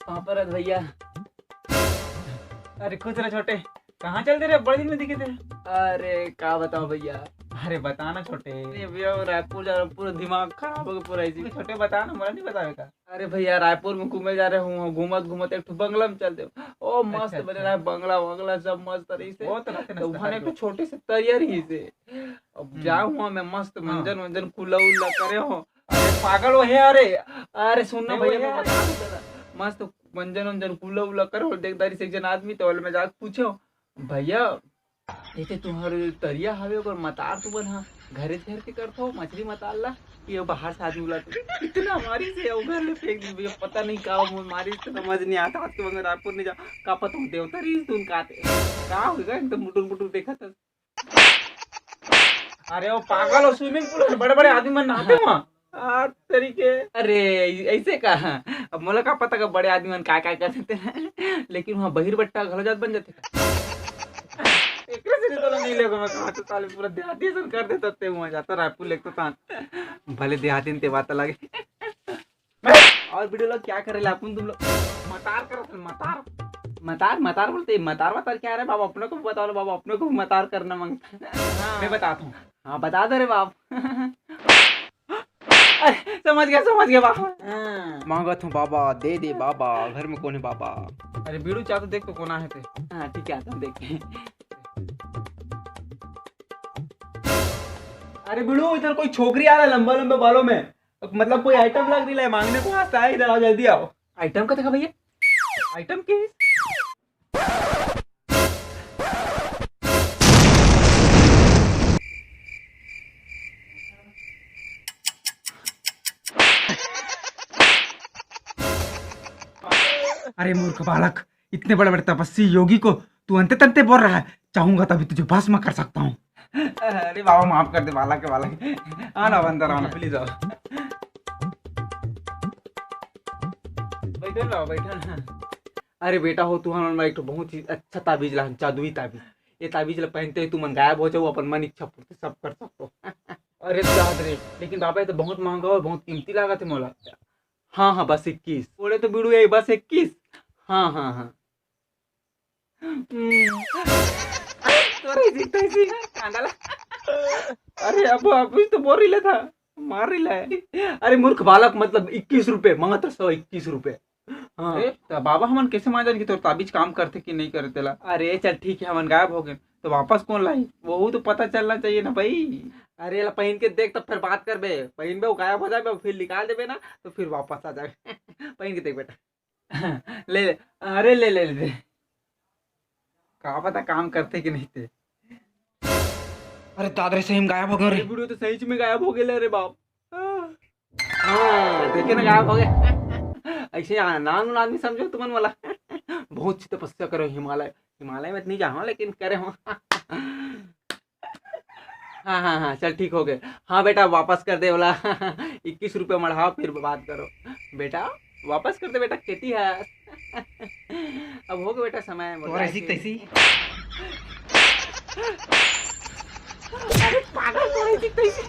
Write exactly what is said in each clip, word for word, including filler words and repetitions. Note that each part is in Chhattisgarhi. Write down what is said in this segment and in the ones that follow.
कहाँ पर है भैया? अरे खुश रह छोटे, कहाँ चल दे रे, बड़े दिन में दिखे थे। अरे का बताओ भैया। अरे बता ना छोटे। अरे भैया, रायपुर जा रहा हूँ, पूरा दिमाग खराब हो गया पूरा इसी। छोटे बता ना, मोला नहीं बतावे का। अरे भैया, रायपुर में घूमे जा रहे हूँ, घूमत घूमत एक ठो बंगला में चल दे। ओ मस्त अच्छा, बने अच्छा। रहा है बंगला वंगला, सब मस्त रही से। वो तो रहते तो ना वहाँ एक ठो छोटे से तरिया रही से। अब हम्म। जाऊँ वहाँ मैं मस्त हाँ। मंजन वंजन कुल्ला उल्ला करे हो। अरे पागल हो है, अरे। अरे सुन ना नहीं, भैया, वो मैं है। बता दूँ तेरा। मस्त मंजन वंजन कुल्ला उल्ला करे हो, देख दारी से एक जन आदमी तो मैं जाके पूछे हो, भैया, जैसे तुम्हारे तरिया हवे ओकर मतार तुमन हा घरे घर के करथो मछली मतार ला, कि वो बाहर से आदमी बुलाते इतना मारी से वो घर ले फेंक दी भैया, पता नहीं का वो मारी से समझ नहीं आता। आज के बंगर रायपुर नहीं जा, का पता हूँ देवता रही तुम काते का होगा, एकदम मुटुर मुटुर देखा था। अरे वो पागल हो, स्विमिंग पूल है, बड़े बड़े आदमी मन नहाते हैं वहाँ। आ, तरीके। अरे ऐसे का? अब मोला का पता का बड़े आदमी मन का का कर देते हैं, लेकिन वहाँ बहिर बट्टा घलो जात बन जाते का? एकरे से तो नहीं लेगो मैं कहा तो साले पूरा देहाती सन कर देता ते वहाँ जाता रायपुर लेके तो तान। भले देहाती ते बात अलग है। और वीडियो लोग क्या करे ला अपन तुम लोग? मतार करत हन, मतार। मतार, मतार बोलते, मतार, मतार क्या रे बाबा? अपने को भी बताओ रे बाबा, अपने को भी मतार करना मांगता। हाँ। मैं बताता हूँ। हाँ, बता दे रे बाप। अरे, समझ गया, समझ गया बाबा। हाँ। मांगत हूँ बाबा, दे दे बाबा, घर में कौन है बाबा? अरे बीड़ू, चाह तो देख तो कौन है ते। हाँ, ठीक है, आता हूँ देख के। अरे बीड़ू, इधर कोई छोकरी आ रहा है लंबा लंबा बालों में, मतलब कोई आइटम लग रही है मांगने को, वास्ते आए इधर, आओ जल्दी आओ। आइटम का देखा भैया, आइटम की? अरे मूर्ख बालक, इतने बड़े बड़े तपस्वी योगी को तू अंते तंते बोल रहा है। चाहूंगा तभी तुझे भस्म कर सकता हूँ। अरे बाबा, माफ कर दे, बालक के बालक। आना अंदर, आना, प्लीज आओ। बैठो ना, बैठो ना। अरे बेटा हो, तुहर मन ला एक ठो बहुत ही अच्छा ताबीज ला, जादुई ताबीज। ये ताबीज ला पहनते ही तुमन गायब हो जाओ, अपन मन इच्छा पूर्ति सब कर सकते हो। अरे दाद रे, लेकिन बाबा, ये तो बहुत महंगा और बहुत कीमती लागत है मोला। हाँ हाँ, बस इक्कीस। बोले तो बीड़ू, यही बस इक्कीस। हाँ हाँ हाँ। हम्म। अरे, तोरा ही सीखता है, सीख, कांडाला। अरे, अब, अब तो बोल रही था, मार रही है। अरे मूर्ख बालक, मतलब इक्कीस रुपए, मात्र सौ इक्कीस रुपए। हाँ। अरे, त बाबा हमन कैसे मान जान कि तोर ताबीज काम करथे कि नहीं करे तेला? अरे चल ठीक है, हमन गायब हो गए, तो वापस कौन लाई? वहू तो पता चलना चाहिए ना भाई। अरे ला पहन के देख, तब फिर बात करबे। पहनबे, वो गायब हो जाबे, फिर निकाल देबे ना, तो फिर वापस आ जाबे। पहन के देख बेटा। ले ले, अरे ले ले ले। का पता काम करथे कि नहीं ते। अरे दाद रे, सही में गायब हो गए रे। अरे वीडियो तो सही में गायब हो गए रे बाप। हाँ, देखे ना, गायब हो गए। ऐसे आ-, नान उन आदमी समझो तुमन वाला। बहुत सी तपस्या करो हिमालय, हिमालय में तो नहीं जाओ लेकिन करे हो। हाँ हाँ हाँ, चल ठीक हो गए। हाँ बेटा, वापस कर दे वाला। इक्कीस रुपये मढ़ाओ, फिर बात करो। बेटा, वापस कर दे बेटा, खेती है। अब हो गया बेटा समय, तोरा ऐसी तैसी। अरे पागल, तोरा ऐसी तैसी।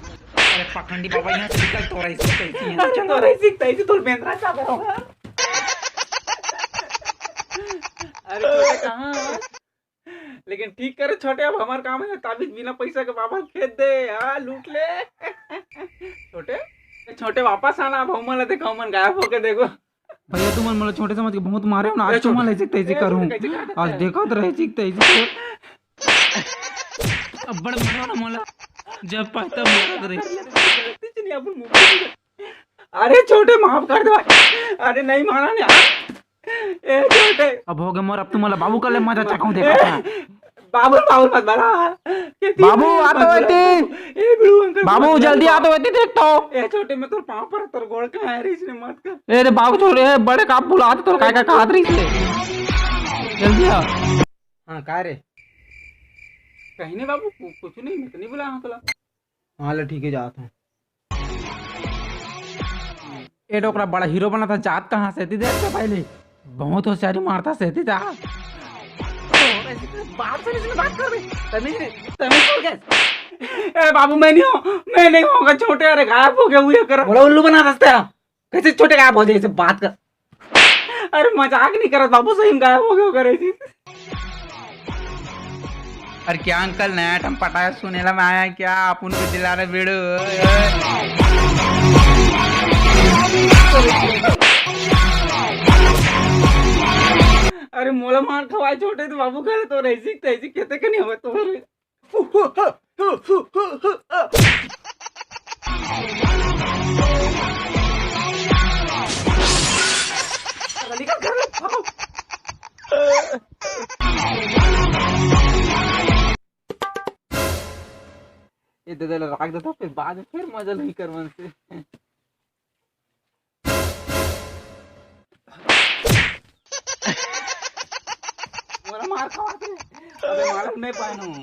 अरे पाखंडी बाबा, यहाँ से निकल, तोरा ऐसी तैसी है। अरे तोरा ऐसी तैसी, तोर बेंदरा चादर होगा। अरे छोटे, कहाँ है? लेकिन ठीक करे छोटे, अब हमार काम है ताबीज बिना पैसा के बाबा खेत दे, हाँ, लूट ले। छोटे, छोटे वापस आना, अब हमन ला देखा, हमन गायब होके देखो। भैया तुमन मोला छोटे समझ के बहुत मारे हो ना, आज ए, छोटे। तुमन ऐसे तैसे ए, करूँ। छोटे, कैसे करते आज हैं? देखत रहे ऐसे तैसे। अब्बड़ मारो ना मोला, जब पाए तब मारत रहे। कुछ नहीं, अपन मुंह पे अरे छोटे, माफ कर दे भाई। अरे नहीं माना नहीं। ए छोटे। अब हो गए मोर, अब तुमला बाबू कर ले, मजा चखाऊं, देखा था। बाबू, बाबू मत बड़ा। बाबू, आ तो मत बड़ा। ए बिड़ू अंकल, बाबू, मत जल्दी बड़ा। आ तो, देख तो। ए छोटे, मैं तोर पाँव पर, तोर गोड़ कहाँ है रे, इसने मत कर। ए रे बाबू, छोटे, ए बड़े का बुला तो, तोर काय का हाथ रही से। जल्दी आ। हाँ, का रे? कहीं नहीं बाबू, कु-, कुछ नहीं, मैं तो नहीं बुलाया हूँ तोला। हाँ, ले ठीक है, जात हूँ। ए डोकरा बड़ा हीरो बना था, जात कहाँ से? दी देख तो पहले, बहुत होशियारी मारता से, दी जा। बाप से इसने बात कर रही, तमीज नहीं, तमीज हो गया। ए बाबू, मैं नहीं हूँ, मैं नहीं हूँ, छोटे, अरे गायब हो गया, वो ये कर। बोला उल्लू बना था। कैसे छोटे गायब हो जाए, इसे बात कर। अरे मजाक नहीं करत बाबू, सही में गायब हो गए करे जी। अरे क्या अंकल, नया टम पटाया सुनेला में आया क्या? आप उनको दिला रहे बेड़ो। अरे मोला मार खवाए छोटे तो बाबू करे तो रही सीख तैसी कहते के नहीं हो तो। ये दे दे, रख देता, फिर बाद में फिर मजा नहीं करवन से। मोला मार खवाते। अबे मालूम नहीं पानू।